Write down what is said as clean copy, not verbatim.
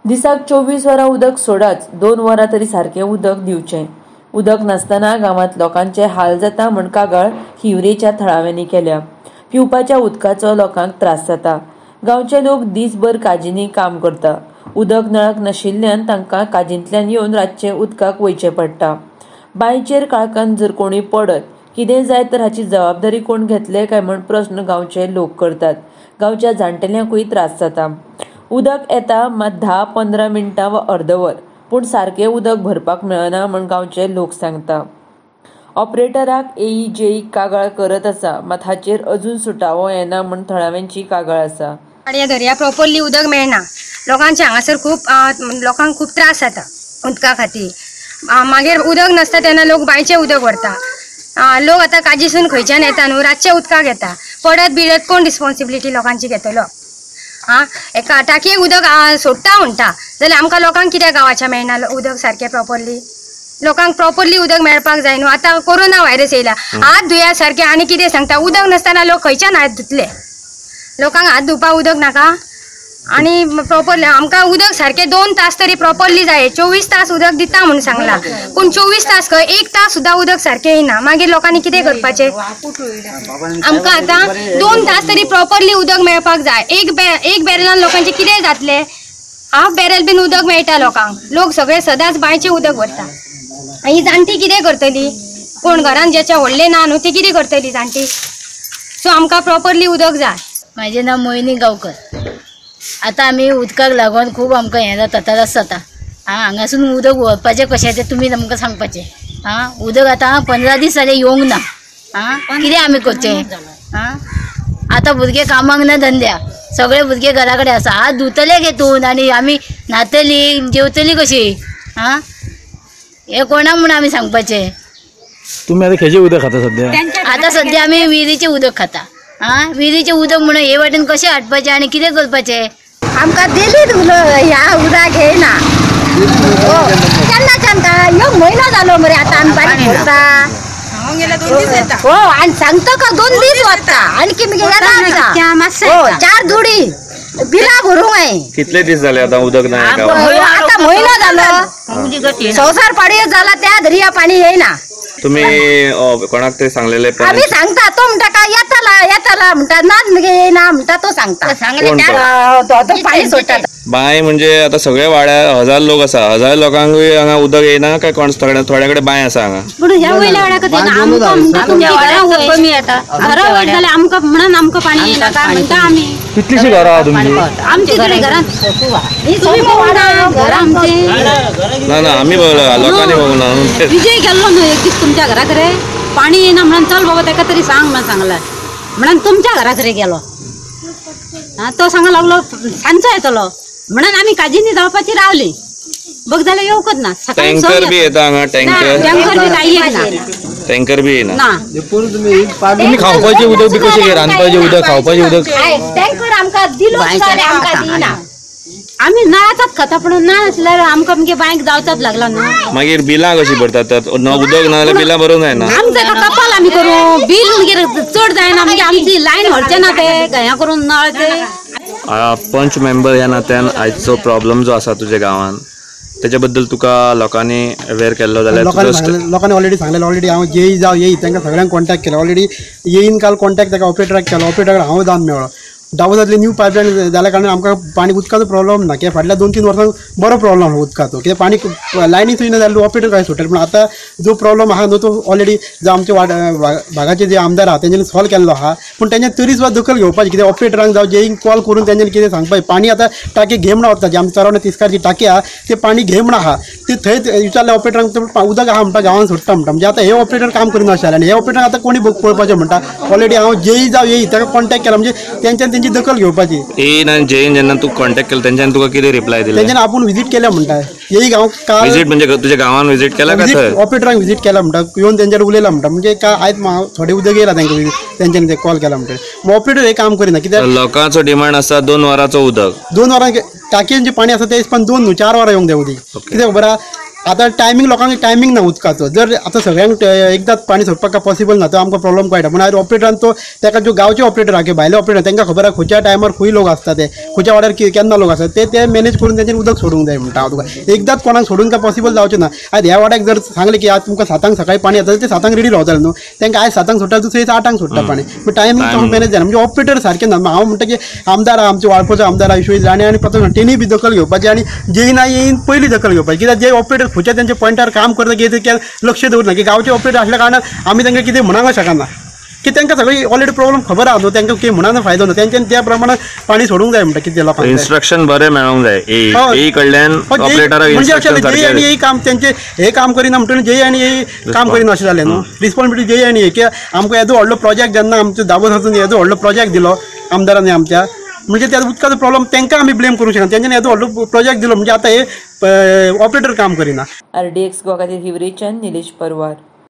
दिसाक 24 वरां उदक सोडाच, 2 वरां तरी सारकें उदक दिवचें. उदक नासतना गांवांत लोकांचे हाल जाता म्हण कागाळ हिवरेच्या थळाव्यांनी केल्या. पिवपाच्या उदकाचो लोकांक त्रास जाता. गांवचे लोक दीसभर काजींनी काम करता. उदक नळाक नाशिल्ल्यान तांकां काजींतल्यान येवन रातचें उदकाक वयचें पडटा. बांयचेर काळखान जर कोणूय पडत कितें जायत तर हाची जबाबदारी कोण घेतले काय म्हण प्रस्न गांवचे लोक करतात. गांवच्या जाणटेल्यांकूय त्रास जाता. उदक येता मात 10-15 मिनटां वा अर्दवर, पूण सारकें उदक भरपाक मेळना म्हण गांवचे लोक सांगता. ऑपरेटराक एई जेई कागाळ करत आसा, मात हाचेर अजून सुटावो येना म्हण थळाव्यांची कागाळ आसा. दर्या प्रॉपरली उदक मेळना. लोकांचे हांगासर खूब लोकांक खूब त्रास जाता उदका खातीर. मागीर उदक नासता तेन्ना लोक बांयचें उदक व्हरता. लोक आतां काजीसून खंयच्यान येता न्हू, रातचें उदकाक येता. पडत बिडत कोण रिस्पॉन्सिबिलिटी लोकांची घेतलो? आं, एका टाकयेक उदक सोडटा म्हणटा जाल्यार आमकां लोकांक कित्याक गांवाच्या मेळना उदक सारकें प्रॉपरली? लोकांक प्रॉपरली उदक मेळपाक जाय न्हू. आतां कोरोना व्हायरस येयला, हात धुया सारकें आनी कितें सांगता, उदक नासतना लोक खंयच्यान हात धुतले? लोकांक हात धुवपाक उदक नाका? आनी प्रॉपरली आमकां उदक सारकें 2 तास तरी प्रॉपरली जाय. 24 तास उदक दिता म्हूण सांगलां, पूण 24 तास खंय 1 तास सुद्दां उदक सारकें येना. मागीर लोकांनी कितें करपाचें? आमकां आतां 2 तास तरी प्रॉपरली उदक मेळपाक जाय. एक बॅरलान लोकांचें कितें जातलें? हाफ बॅरल बीन उदक मेळटा लोकांक. लोक सगळे सदांच बांयचें उदक व्हरता. ही जाणटी कितें करतली? कोण घरान ज्याच्या व्हडलें ना न्हू ती कितें करतली जाणटी? सो आमकां प्रॉपरली उदक जाय. म्हाजें नांव मोहिनी गांवकर. आतां आमी उदकाक लागून खूब आमकां हें जाता, त्रास जाता. आं, हांगासून उदक व्हरपाचें कशें तें तुमी आमकां सांगपाचें. आं, उदक आतां 15 दीस जाले येवंक ना. आं, कितें आमी करचें? आं, आतां भुरगे कामाक ना धंद्या, सगळे भुरगे घरा कडेन आसा. हात धुतले घेतून आनी आमी न्हातली जेवतली कशी? आं, हें कोणाक म्हूण आमी सांगपाचें? तुमी आतां खंयचें उदक खाता सद्या? आतां सद्या आमी विहिरीचें उदक खाता. आं, विहिरीचें उदक म्हणून हे वाटेन कशें हाडपाचें आनी कितें करपाचें? आमकां डेली ह्या उदक येयना. केन्नाच्यान काय एक म्हयनो जालो मरे आतां आमी पाणी भरता. हो, आनी सांगता का 2 दीस वता आणखी मागीर येता. 4 जुडी बिलां भरूंक जाय. कितले दीस जाले आतां उदक ना? आतां म्हयनो जालो, संवसार पाडयो जाला, त्या दर्या पाणी येयना. तुम्ही कोणाक तरी सांगलेले? आमी सांगता, तो म्हणटा काय येताला येताला म्हणटा, नाच मगे येयना म्हणटा तो सांगता. तो पाणी सोडटा. बांय म्हणजे आता सगळे वाड्यार 1000 लोक आसा, 1000 लोकांकूय हांगा उदक येयना काय? कोण थोड्या कडेन बांय आसा हांगा. पूण ह्या वयल्या वाड्याक कमी येता. घरां वयर जाल्यार आमकां म्हणून आमकां पाणी येयना काय म्हणटा आमी. कितलीशीं घरां आहा तुमची? आमची तरी घरां घरां आमची ना ना, आमी बघला लोकांनी बघला. विजय गेल्लो न्हू एक दीस तुमच्या घरा कडेन पाणी येयना म्हणून, चल बाबा ताका तरी सांग म्हणून सांगलें, म्हणून तुमच्या घरा कडेन गेलो. तो सांग लागलो सांजचो येतलो म्हणून आमी काजींनी जावपाची रावली. बघ जाल्यार येवकच ना. टँकर बी येता हांगा? टँकर बी कांय येना. टँकर बी येना. तुमी खावपाचें उदक बी कशें? रांदपाचें उदक, खावपाचें उदक? टँकर आमकां दिलो जाल्यार आमकां दिना. आमी नळाचाच खाता, पण नळ आसल्यार आमकां मगे बांयक जावचाच लागला न्हू. मागीर बिलां कशी भरतात? उदक ना जाल्यार बिलां भरूंक जायना. आमचें कपाल आमी करूं बिल मागीर चड जायना, मागीर आमची लायन व्हरचें ना ते हें करून नळ ते. पंच मेंबर ह्या नात्यान आयचो प्रॉब्लम जो आसा तुज्या गांवान तेच्या बद्दल तुका लोकांनी अवेर केल्लो जाल्यार? लोकांनी ऑलरेडी सांगलें. ऑलरेडी हांव येई जावं येई तांकां सगळ्यांक कॉन्टॅक्ट केलो. ऑलरेडी येईन काल कॉन्टॅक्ट ताका ऑपरेटराक केलो. ऑपरेटराक हांव जावन मेळ्ळो. दावोजांतली न्यू पायपलायन जाल्या कारणान आमकां पाणी उदकाचो प्रॉब्लम ना. कित्याक फाटल्या 2-3 वर्सां बरो प्रॉब्लम आसा उदकाचो. कित्याक पाणी लायनी थंय ना जाल्यार ऑपरेटर काय सोडटले. पूण आतां जो प्रॉब्लम आहा न्हू तो ऑलरेडी जो आमच्या भागाचे जे आमदार आहा तेंच्यांनी सॉल्व केल्लो आहा. पूण तेंच्या तरी सुद्दां दखल घेवपाची. कित्याक ऑपरेटरांक जावं जेईंक कॉल करून तेंच्यांनी कितें सांगपाचें. पाणी आतां टाकी घे म्हणून वता, जे आमच्या चोरावणे तिस्कारची टाकी आहा ते पाणी घे म्हणून आहा ते थंय विचारले ऑपरेटरांक उदक आहा म्हणटा गांवान सोडटा म्हणटा. म्हणजे आतां हे ऑपरेटर काम करिना अशें जालें आनी हे ऑपरेटर आतां कोणी पळोवपाचें म्हणटा. ऑलरेडी हांव जेई जावं येई ताका कॉन्टॅक्ट केला म्हणजे तेंच्यान तेंची दखल घेवपाची. येईन आनी जेईन जेन्ना तूं कॉन्टॅक्ट केलो तेंच्यान तुका कितें रिप्लाय दिले? तेंच्यान आपूण विजीट केल्या म्हणटा. येई हांव काल विजीट म्हणजे तुज्या गांवान विजीट केला काय थंय? ऑपरेटरांक विजीट केला म्हणटा, येवन तेंच्यान उलयला म्हणटा. म्हणजे काय आयज थोडे उदक येयला तांकां तेंच्यानी ते कॉल केला म्हणटा. ऑपरेटर हे काम करिना. कित्याक लोकांचो डिमांड आसा 2 वरांचो उदक. 2 वरां टाकयेन जें पाणी आसा तें हिसपान 2 न्हू 4 वरां येवंक जाय उदीक. कित्याक खबर आहा आतां टायमींग लोकांक टायमींग ना उदकाचो. जर आतां सगळ्यांक एकदांच पाणी सोडपाक पॉसिबल ना, तो आमकां प्रॉब्लम कळटा. पूण आयज ऑपरेटरान तो ताका ज्यो गांवचे ऑपरेटर आहा किंवा भायले ऑपरेटर तांकां खबर आहा खंयच्या टायमार खंय लोक आसता, ते खंयच्या वाड्यार केन्ना लोक आसता, ते ते मॅनेज करून तेंच्यानी उदक सोडूंक जाय म्हणटा हांव तुका. एकदांच कोणाक सोडूंक काय पॉसिबल जावचें ना. आयज ह्या वाड्याक जर सांगलें की आज तुमकां 7 सकाळी पाणी येता, ते 7 रेडी रावताले न्हू, तांकां आयज 7 सोडटा, दुसरे दीस 8 सोडटा पाणी. पूण टायमींग तो मॅनेज जायना. म्हणजे ऑपरेटर सारकें ना. हांव म्हणटा की आमदार आमचे वाळपोचो आमदार विश्वजीत राणे आनी प्रताप तेणी बी दखल घेवपाची आनी जेई ना येईन पयली दखल घेवपाची. कित्याक जे ऑपरेटर खंयच्या तेंच्या पॉयंटार काम करता कितें ते लक्ष दवरना. की गांवचे ऑपरेटर आसल्या कारणान आमी तांकां कितें म्हणूंक शकना, की तांकां सगळी ऑलरेडी प्रॉब्लम खबर आहा न्हू, तांकां कितें म्हणून फायदो ना. तेंच्यानी त्या प्रमाणान पाणी सोडूंक जाय म्हणटा कितें लोकांक. इन्स्ट्रक्शन बरें मेळोंक जाय ए कडल्यान ऑपरेटराक. म्हणजे अशें जेई आनी ए काम तेंचे हे काम करिना म्हणटकीर जेई आनी ए काम करिना अशें जालें न्हू. रिस्पॉन्सिबिलिटी जेई आनी ए की आमकां येदो व्हडलो प्रोजेक्ट जेन्ना आमचो दाबोसासून येदो व्हडलो प्रोजेक्ट दिलो आमदारांनी आमच्या, म्हणजे त्या उदकाचो प्रॉब्लम तांकां आमी ब्लेम करूंक शकना. तेंच्यांनी येदो व्हडलो प्रोजेक्ट दिलो म्हणजे आतां हे ऑपरेटर काम करिना. RDX Goa खातीर हिवरेच्यान निलेश परवार.